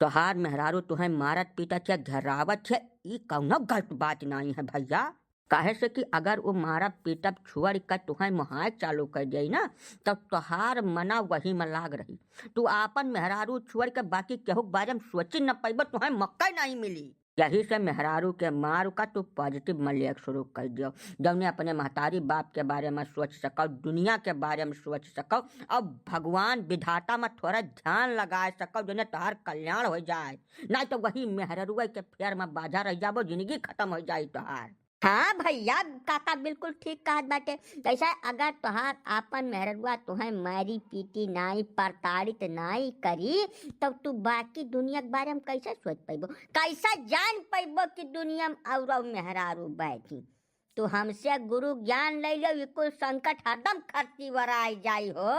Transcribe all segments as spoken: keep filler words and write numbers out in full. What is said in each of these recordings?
तोहार मेहरारू तुहैं मारत पीटत या घेरावत है, ई कौनो गलत बात नाहीं है भइया। काहे से कि अगर वो मारब पीटब छोड़ के तुहैं मोहाय चालू कर देई ना, तब तोहार मना वही में लाग रही। तू आपन मेहरारू छोड़ के बाकी केहू के बारे में सोची न पइबो, तुहैं मौका नाहीं मिली। यही से मेहरारू के मार का तू positive में लेके शुरू कर दियो, जौने अपने महतारी बाप के बारे में सोच सको, दुनिया के बारे में सोच सको, और भगवान विधाता में थोड़ा ध्यान लगा सको, जौने तोहार कल्याण हो जाए। नाहीं तो वही मेहररुआ के फेर में बाझा रह जाबो, जिंदगी खत्म हो जाई तोहार। हाँ भइया, काका बिल्कुल ठीक कहत बाटे। जैसे अगर तोहार आपन मेहररुआ तुहैं मारी पीटी नाई, प्रताड़ित नाई करी, तब तू बाकी दुनिया के बारे में कैसे सोच पइबो, कैसे जान पइबो कि दुनिया में और मेहरारू बैठी? तू हमसे गुरु ज्ञान ले लो, ये कुल संकट हरदम खर्ची वराई जाई हो।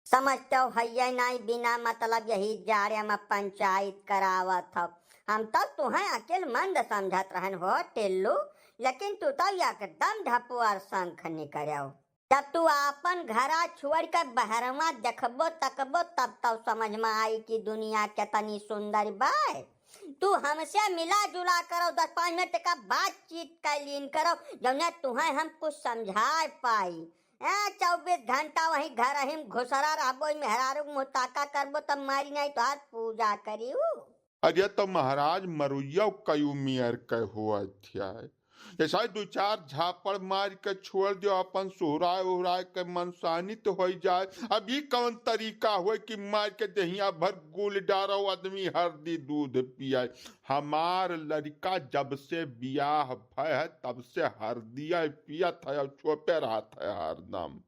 समझते हो, हइये नाई बिना मतलब यही जाड़े में पंचायत करावत हो। हम तो तुहैं अकिलमंद समझत रहन हो टिल्लू, लेकिन तू तो एकदम ढपुअर शंख निकर्यो। जब तू आपन घरा छोड़ के बहरवा देखबो तकबो, तब तो समझ में आई कि दुनिया कितनी सुंदर बा। तू हमसे मिला जुला करो, दस पाँच मिनट का बातचीत कर लीन करो, जौने तुहैं हम कुछ समझा पाई। ए, चउबीस घंटा वही घर ही में घुसरा रहबो, ई मेहरारू के मुँह ताका करबो, तब मारी नाई तोहार पूजा करी उ। अरे तो महाराज मरुइया कयू मेर के हुआ थिया है। जैसा ही दो चार झापड़ मार के छोड़ दियो, अपन सुहराए उहराए के मनसानी तो होई जाए। अब ई कौन तरीका हुए कि मार के देहिया भर गुल डारो, आदमी हरदी दूध पियाए। हमार लड़का जब से बियाह भय है, तब से हरदिया पियत है और छोपे रहत है हरदम।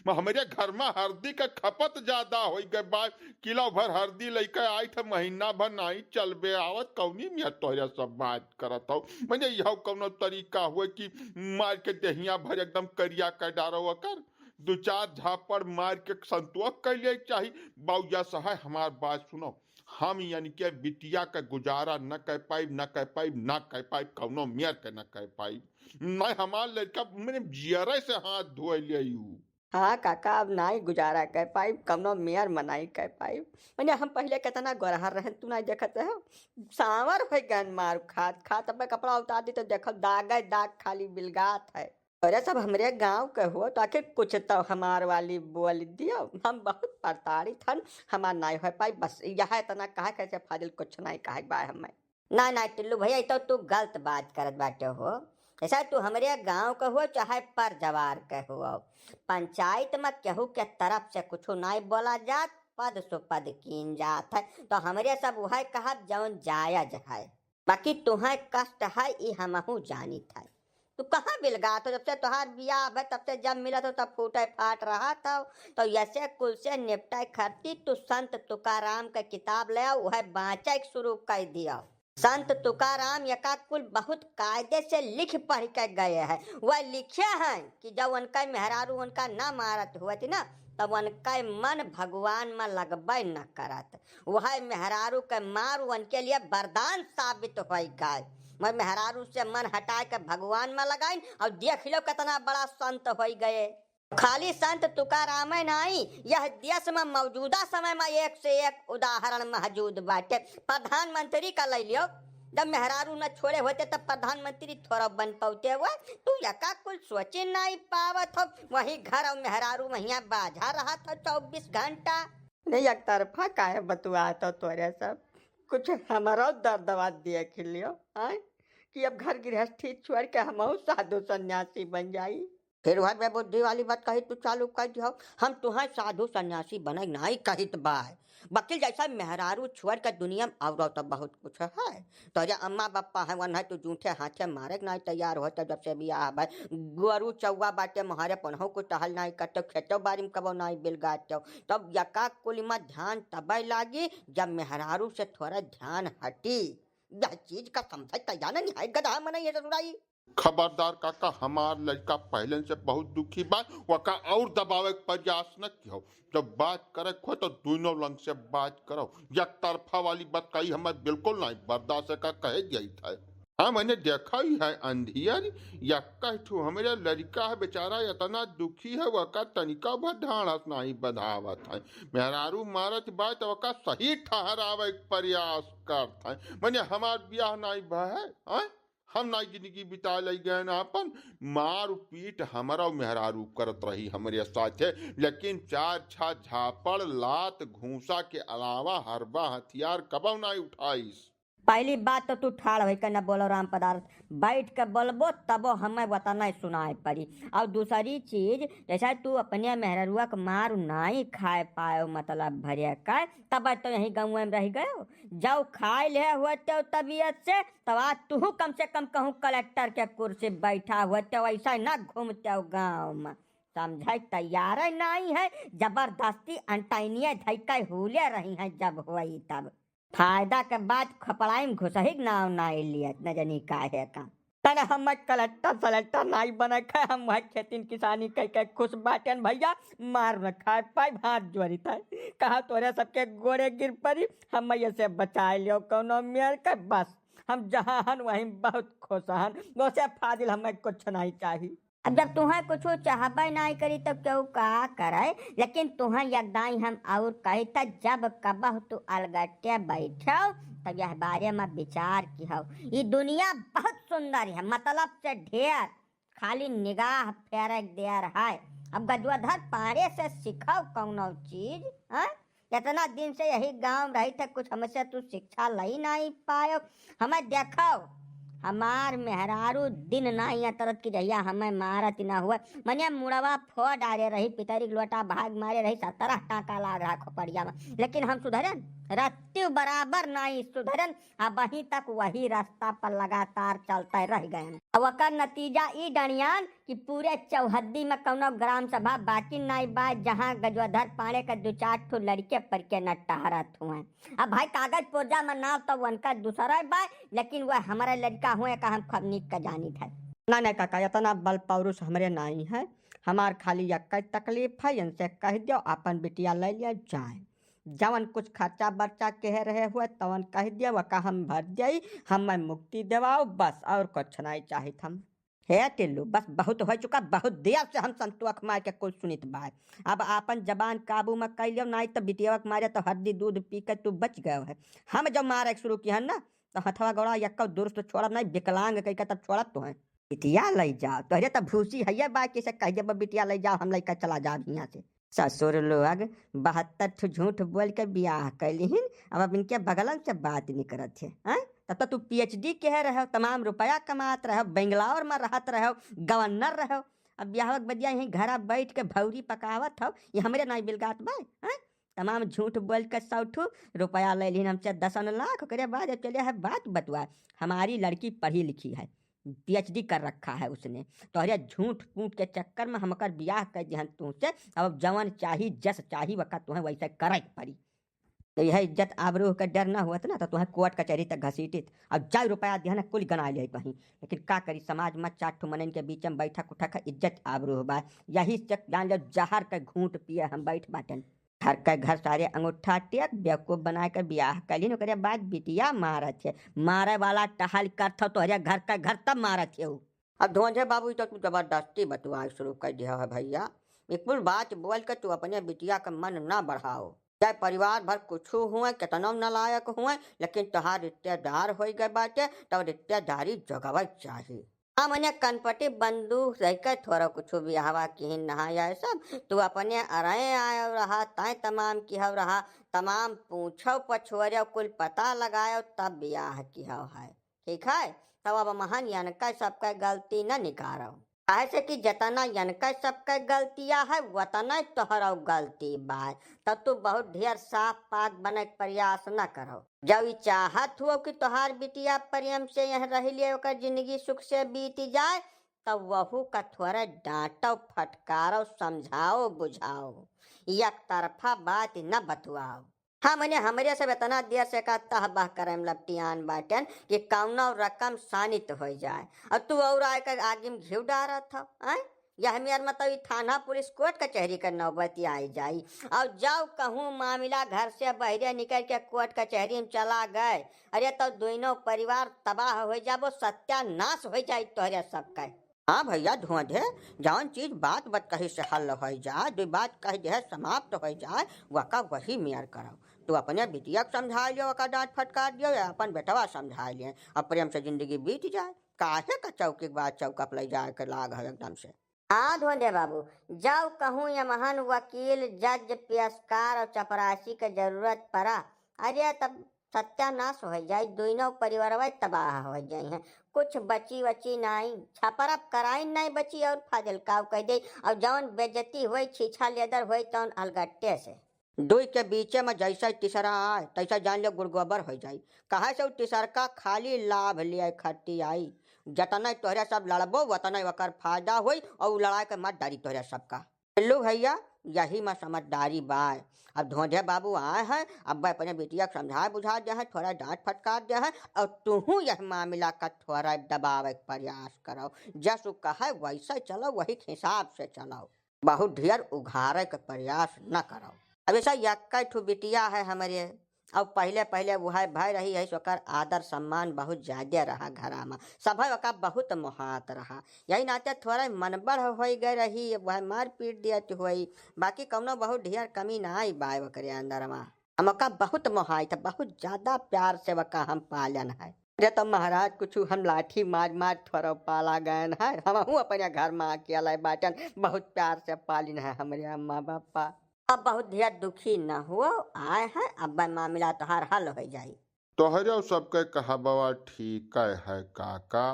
म-, हमरे घर में हरदी के खपत ज्यादा होई गए बा। किलो भर हरदी लइके आई थे, महीना भर नाई चलबे आवत, कौनी मियाँ तोहरे सब बात करत हो। मने यह कौनो तरीका हुए कि मार के देहिया भर एकदम करिया कर डारो ओकर, दो चार झापड़ मार के संतोष कर ले चाही। बाबूजा सहाय, हमार बात सुनो, हम यानी के बिटिया के गुजारा न कर पाइब, न कर पाइब, न कर पाइब, कौनो मेर के न कर पाइब। नहीं, हमार लड़का मने जियरे से हाथ धोए ले यू। हाँ काका, अब नाई गुजारा कर पाइब, कौनो मेर में नाई कर पाइब। मने हम पहिले कितना गोरहर रहन, तू नाई देखत रहो, सांवर हो गन मार खात खात। अब मैं कपड़ा उतार दी तो देखो दागे दाग खाली बिलगात है। अरे सब हमरे गांव के हो तो आखिर कुछ तो हमार वाली बोल दियो। हम बहुत प्रताड़ित हन, हमार नाई हो पाई। बस यह इतना कहा, कैसे फाजिल कुछ नाई कहे बा हमें। ना ना टिल्लू भैया, ई तो तू गलत बात करत बाटे हो। ऐसा तू हमरे गांव के हो चाहे पर जवार के हो, पंचायत में केहू के तरफ से कुछ नाई बोला जात, पद सुपद कीन जात है, तो हमरे सब वह कहब जौन जायज है। बाकी तुहें कष्ट है, ई हमहू जानित है। तू कहाँ बिलगात हो? जब से तोहार बियाह भय, तब से जब मिलत हो, तब फूटे फाट रहत हो। तो यसे कुल से निपटाए खातिर तू संत तुकाराम के किताब ले आओ, उहे बाँचे के शुरू कर दियो। संत तुकाराम यका कुल बहुत कायदे से लिख पढ़ के गए हैं। वह लिखे हैं कि जब उनका मेहरारू उनका ना मारत हुआ थी ना, तब उनका मन भगवान में लगबे न करत। वह मेहरारू के मार उनके लिए वरदान साबित होई गए। मैं मेहरारू से मन हटाए के भगवान में लगाइन और देख लो कितना बड़ा संत होई गए। खाली संत तुकाराम नहीं, यह देश में मौजूदा समय में एक से एक उदाहरण मौजूद बाटे। प्रधानमंत्री का ले लियो, जब मेहरारू न छोड़े होते तब प्रधानमंत्री थोड़ा बन पाते हुए। तू यका कुल सोचे नहीं पावत हो, वही घर और मेहरारू वहिया बाझा रहत हो चौबीस घंटा। नहीं, एक तरफा काहे बतुआत हो तोरे सब? कुछ हमरो दर्दवा देख लियो, आय? कि अब घर गृहस्थी छोड़ के हमहू साधु सन्यासी बन जाई। फिर वह बेबुद्धि वाली बात कही तू चालू कर दियो। हम तुहें साधु सन्यासी बने नहीं कहित बाय, वकील जैसा मेहरारू छोड़ के दुनिया में और तो बहुत कुछ है। तोरे अम्मा बप्पा है, वन है, तू जूठे हाथे मारे के नहीं तैयार होते जब से बियाह भाई। गोरू चौवा बाटे मोहारे पनहु को टहल नहीं करते, खेतो बारी में कबो नहीं बिलगाते। तब यका कुल में ध्यान तबे लागी जब मेहरारू से थोड़ा ध्यान हटी। यह चीज का समझे तैयार नहीं है गधा मनई है ससुराई। खबरदार काका, हमार लड़का पहले से बहुत दुखी बा, वका और दबावे के प्रयास न किहो। जब बात करे खो तो दोनों लंग से बात करो। एक तरफा वाली बात कही हमें बिल्कुल नहीं बर्दाश्त का कहे जाइत है। हाँ, मने देखा ही है अंधियर, यक्का ठू हमरे लड़िका है बेचारा, इतना दुखी है, वका तनिका भर ढाढ़स नाहीं बधावत है। मेहरारू मारत बाय त वका सही ठहरावे के प्रयास करत है। मने हमार बियाह नाहीं भय है, हैं? हम नाहीं जिंदगी बिता लई गए ना अपन। मार पीट हमरा मेहरारू करत रही हमरे साथे, लेकिन चार छा झापड़, लात, घूसा के अलावा हरबा हथियार कबहु नाहीं उठाइस। पहली बात तो तू ठाड़ होइके न बोलो राम पदार्थ, बैठ के बोलबो तबो हमें वतने सुनाए पड़ी। और दूसरी चीज, जैसे तू अपने मेहररुआ के मार नाई खाए पायो, मतलब भरे का, तब तो यही गाँव में रह गयो। जब खाए ले होते हो तबीयत से, तब आज तू कम से कम कहूँ कलेक्टर के कुर्सी बैठा होते हो, ऐसा न घूमते हो गाँव में। समझे तैयार नहीं है, जबरदस्ती अंटैनिया धैके हुले रही है जब होई तब। फायदा के बात खपड़ाई में घुसही के नाव ना लियत, न जनी काहे का। तने हम कलेक्टर सलेक्टर नाई बने खे, हम वह खेतिन किसानी कह के खुश बाटेन भैया, मार न खाए पाई, हाथ जोड़ी था। कहा तोरे सबके गोड़े गिर पड़ी, हम ये से बचाए लियो कौनो मेर के, बस हम जहाँ हन वहीं बहुत खुश हन, वैसे फाजिल हमें कुछ नहीं चाहिए। अब जब तुहें कुछ चाहबे नाई करी तब केहू का करे, लेकिन तुहें यकदाई हम और कही त जब कबह तू अलगटे बैठो तब यह बारे में विचार किहो। ई दुनिया बहुत सुंदर है, मतलब से ढेर, खाली निगाह फेरक देर है। अब गजोधर पाड़े से सिखो कौनो चीज, हैं? इतना दिन से यही गाँव रही थे, कुछ हमसे तू शिक्षा लई नहीं पायो। हमें देखो, हमार मेहरारू दिन नहीं अतरत कि जहिया हमें मारत ना हुए। मने मुड़वा फोड़ डारे रही, पितरी के लोटा भाग मारे रही, सत्रह टाका लाग रहा खोपड़िया में, लेकिन हम सुधरन, रत्ती बराबर नहीं सुधरन। अब अहीं तक वही रास्ता पर लगातार चलते रह गए। अब ओकर नतीजा ई डणियान कि पूरे चौहद्दी में कौनो ग्राम सभा बाकी नाई बा, जहाँ गजोधर पाड़े के दू चार ठो लड़के पड़के न टहरत हुए। अब भाई कागज पुर्जा में नाव तो उनका दूसरा बा, लेकिन वह हमारे लड़का हुए का हम खूब नीक का जानित है। ना, ना काका, इतना बल पौरुष हमरे नाई है। हमार खाली यक्का तकलीफ है, इनसे कह दियो अपन बिटिया ले लिया जाए। जवन कुछ खर्चा बर्चा कहे रहे हुए तवन कह दियो, वका हम भर दियाई, हमें मुक्ति देवाओ, बस और कुछ नहीं चाहित हम। हे टिल्लू, बस बहुत हो चुका, बहुत देर से हम संतोख मार के कुल सुनित बाय। अब आपन जबान काबू में कइ लियो, नाई तो बिटियवा के मारे तो हरदी दूध पी के तू बच गयो है। हम जब मारे के शुरू किहन ना, तो हथवा गोड़ा यक्को दुरुस्त छोड़ब नहीं, विकलांग कइ के तब छोड़ब तुहें। बिटिया लइ जाओ, तोहरे तो भूसी हइये बाय, किसे कह देब बिटिया लइ जाओ, हम लइका चला जाब हियाँ से। ससुर लोग बहत्तर ठो झूठ बोल के बियाह कैलिहिन, अब, अब इनके बगलन से बात निकरत है, हैं? तब तो तू पीएचडी कहे रहो, तमाम रुपया कमात रहो, बेंगलौर में रहत रहो, गवर्नर रहो, अब बियाह के बदिया यहीं घरा बैठ के भौरी पकावत हो, ये हमरे नाई बिलगात बा, हैं? तमाम झूठ बोल के सौ ठो रुपया ले लिहिन हमसे दसन लाख, ओकरे बाद जब चले है बात बतुआ, हमारी लड़की पढ़ी लिखी है, पीएचडी कर रखा है उसने, तोहरे झूठ फूट के चक्कर में हमकर बियाह कर दिहन तुमसे। अब जवन चाही, जस चाही, वका तुहें वैसे करे के पड़ी। तो यह इज्जत आबरू के डर ना होत ना, तो तुहें कोर्ट कचहरी तक घसीटित। अब जौ रुपया दिहन कुल गना ले कहीं, लेकिन का करी, समाज में चार ठो मनन के बीच में बैठक उठक है, इज्जत आबरू बा। यही से जान लो, जहर के घूंट पिए हम बैठ बाटन। घर के घर सारे अंगूठा टेक, बेवकूफ बना के बियाह कैलिन, ओकरे बाद बिटिया मारत है। मारे वाला टहल करत हो तोहरे घर के घर, तब मारत है उ। अब धोंझे बाबू, ई तो तू जबरदस्ती बतुआए शुरू कर दिया है भैया। ई कुल बात बोल के तू अपने बिटिया के मन ना बढ़ाओ। चाहे परिवार भर कुछ हुए, केतनो नालायक हुए, लेकिन तोहार रिश्तेदार होई गए बाटे, तब रिश्तेदारी जोगावे चाही। हमने कनपटी बंदूक लेके थोड़ा कुछ बियाहवा किहिन नहा आए सब। तू अपने अरे आयो रहा, तय तमाम किहव रहा, तमाम पूछो पछोरो, कुल पता लगायो, तब बियाह किहव है। ठीक है, तब अब महन यनके सबके गलती न निकारो। काहे से कि जतना यनके सबके गलतिया है, वतने तोहरो गलती बा। तब तू बहुत ढेर साफ पाक बने के प्रयास न करो। जब ई चाहत हुओ कि तोहार बिटिया प्रेम से यह रह ले, ओकर जिंदगी सुख से बीत जाए, तब वहू का थोड़े डांटो, फटकारो, समझाओ, बुझाओ, एक तरफा बात न बतुआओ। हाँ, मने हमरे सब इतना देर से का तह बह करे में लपटियान बाटेन कि कौनो रकम सानित हो जाए, और तू और आए के आगे में घिव डारत हो, आए? यह मेर मतलब ई थाना पुलिस कोर्ट कचहरी के नौबती आई जाई। और जाओ कहूँ मामला घर से बहरे निकल के कोर्ट कचहरी में चला गए, अरे तो दोनों परिवार तबाह हो जाबो, सत्यानाश हो जाई तोहरे सबके। हाँ भैया धोंधे, जौन चीज बात बतकही से हल हो जाए, दो बात कह दे समाप्त हो जाए, वका वही मेर करो। तू अपने बिटिया के समझा लियो, वका डांट फटकार दियो, या अपन बेटवा समझा लिए, अब प्रेम से जिंदगी बीत जाए। काहे का चौकी के बाद चौका पर ले जाए के लाग है एकदम से। हाँ धोंधे बाबू, जाओ कहूँ यमहन वकील, जज, पेशकार और चपरासी के जरूरत पड़ा, अरे तब सत्यानाश हो जाई, दोनों परिवारवा तबाह हो जाई हैं। कुछ बची वची नाई, छपरप कराई नाई बची और फाजिल काव कह दे, और जौन बेइज्जती होई, छीछा लेदर होई, तौन अलगट्टे से। दुई के बीचे में जैसे तीसरा आए, तैसे जान लो गुड़गोबर हो जाई। कहे से उ तीसरका खाली लाभ लिए खट्टी आई। जतने तोहरे सब लड़बो, वतने ओकर फायदा होई और उ लड़ाई के मत डरी तोहरे सबका। टिल्लू भैया, यही में समझदारी बाय। अब धोंधे बाबू आए हैं, अब अपने बिटिया के समझा बुझा दे हैं, थोड़ा डांट फटकार दे हैं, और तुहू यह मामला का थोड़ा दबावे के प्रयास करो। जसु कहे वैसे चलो, वही के हिसाब से चलो। बहुत ढेर उघारे के प्रयास न करो। अब ऐसा यक्का ठो बिटिया है हमरे, अब पहले पहले वह भय रही है, ओकर आदर सम्मान बहुत ज्यादा रहा घरा में, सभे ओका बहुत मोहात रहा। यही नाते थोड़ा मनबढ़ हो गए रही, वह मार पीट दियत हुई, बाकी कौनो बहुत ढेर कमी ना आई बाय ओकरे अंदर में। हम ओका बहुत मोहाई था, बहुत ज्यादा प्यार से ओका हम पालन है। अरे तो महाराज, कुछ हम लाठी मार मार थोड़ा पाला गयन है, हमहू अपने घर में अकेले बाटन, बहुत प्यार से पालिन है हमरे अम्मा बापा। अब बहुत ढेर दुखी न हुआ, आए हैं, अब मामला तोहार हल हो जाई। तोहरे सबके कहबवा ठीक है काका,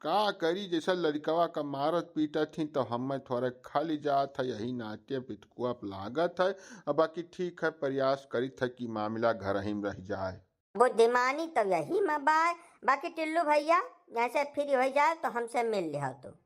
का करी, जैसे लड़कवा का मारत पीटत थी तो हमें थोड़े खल जात है, यही नाते पितकुआ पे लागत है। अब बाकी ठीक है, प्रयास करित है कि मामला घर ही में रह जाए। बुद्धिमानी तो यही में बाय, बाकी टिल्लू भैया जैसे फ्री हो जाए तो हमसे मिल लिहो तू।